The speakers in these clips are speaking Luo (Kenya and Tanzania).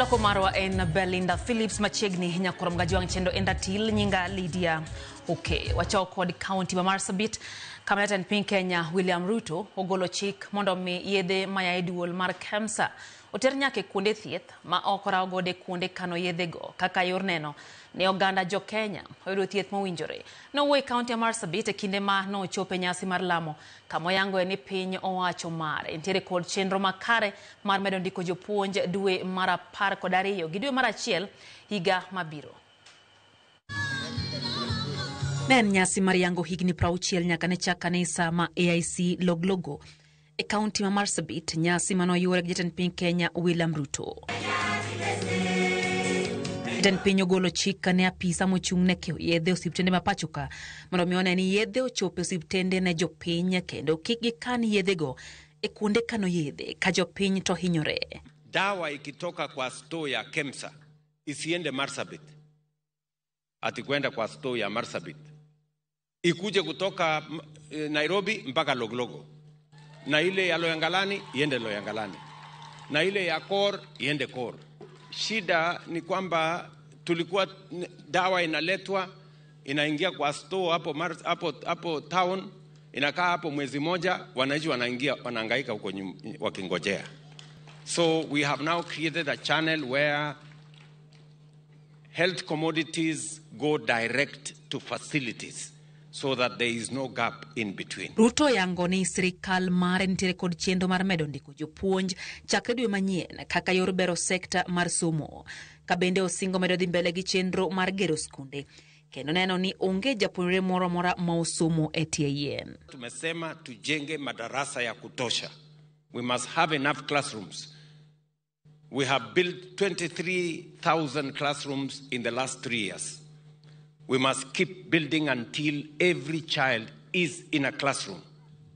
Jaloko marwa en Belinda Phillips machiegni nyakorom gajwang' chendo en ratil nyinga Lydia Oke. Wachako kod kaunti ma Marsabit kama jatend piny Kenya William Ruto ogolo chik mondo mi yedhe maya e duol mar KEMSA oter nyaka e kuonde thieth ma ok oraw godo e kuonde kano yedhego kaka yor neno ne oganda jo Kenya oyudo thieth mowinjore. Nowuoyo e kaunti ya Marsabit e kinde ma nochopo e nyasi mar lamo kama oyangoe ni piny owacho mare nitiere kod chenro makare mar medo ndiko jopuonj dwe mar 12 gi dwe mar 1 higa mabiro. Ne en nyasi mar yango higni 60 nyaka ne chak kanisa ma AIC Loglogo e kaunti ma Marsabit, nyasi manoyuore gi jatend piny Kenya William Ruto. Jatend piny ogolo chik ne apisa mochung' ne keyo yedhe osiptende ma pacho ka mondo mi one ni yedhe ochopo e osiptende ne jopiny kendo kik gikan yedhego e kuonde kano yedhe ka jopiny to hinyore. Dawa ikitoka kwa store ya KEMSA isiende Marsabit, ati kwenda kwa store ya Marsabit, ikuje kutoka Nairobi mpaka Loglogo, na ile ya Loyangalani iende Loyangalani, na ile ya Kor iende Kor. Shida ni kwamba tulikuwa dawa inaletwa inaingia kwa store hapo hapo town, inakaa hapo mwezi moja, wananchi wanaingia wanahangaika huko wakingojea. So we have now created a channel where health commodities go direct to facilities so that there is no gap in between. Ruto yango ni sirikal mare nitiere kod chenro mar medo ndiko jopuonj chakre dwe manyien kaka yor bero sekta mar somo. Ka bende osingo medo dhi mbele gi chenro mar gero skunde kendo neno ni onge japuonjre moro amora ma osomo e tie yien. Tumesema tujenge madarasa ya kutosha. We must have enough classrooms. We have built 23,000 classrooms in the last 3 years. We must keep building until every child is in a classroom.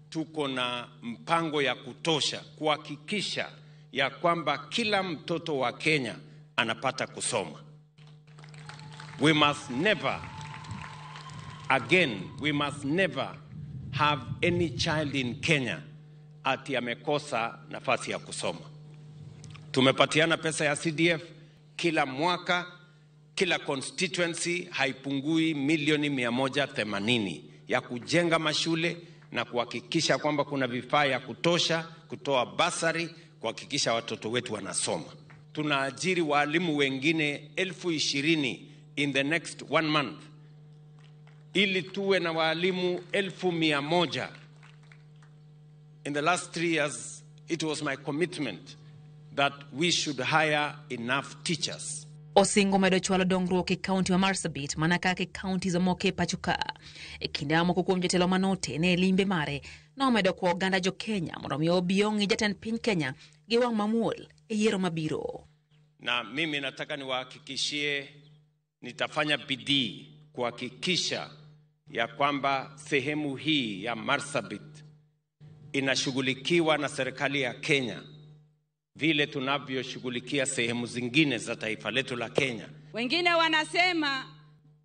Tuko na mpango ya kutosha kuhakikisha ya kwamba kila mtoto wa Kenya anapata kusoma. We must never, again, we must never have any child in Kenya ati amekosa nafasi ya kusoma. Tumepatiana pesa ya CDF kila mwaka, kila constituency haipungui milioni 180 ya kujenga mashule na kuhakikisha kwamba kuna vifaa ya kutosha, kutoa basari, kuhakikisha watoto wetu wanasoma. Tunaajiri walimu wengine 20,000 in the next 1 month ili tuwe na walimu 100,000. In the last 3 years, it was my commitment that we should hire enough teachers. Osingo medo chwalo dongruok e kaunti ma Marsabit mana kaka e kaunti mamoko e pacho ka. E kinde ma moko kuom jotelo manote ne limbe mare nomedo kwa oganda jo Kenya mondo mi obi ong'i jatend piny Kenya gi wang' mamuol e yiero mabiro. Na mimi nataka niwahakikishie nitafanya bidii kuhakikisha ya kwamba sehemu hii ya Marsabit inashughulikiwa na serikali ya Kenya vile tunavyoshughulikia sehemu zingine za taifa letu la Kenya. Wengine wanasema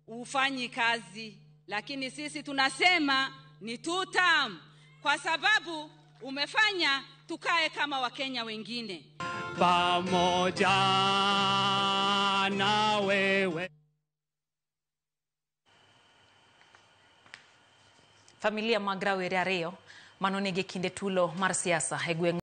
ufanyi kazi, lakini sisi tunasema ni two term, kwa sababu umefanya tukae kama Wakenya wengine. Pamoja na wewe. Familia mag rawere ariyo manonegi kinde tulo mar siasa e gweng'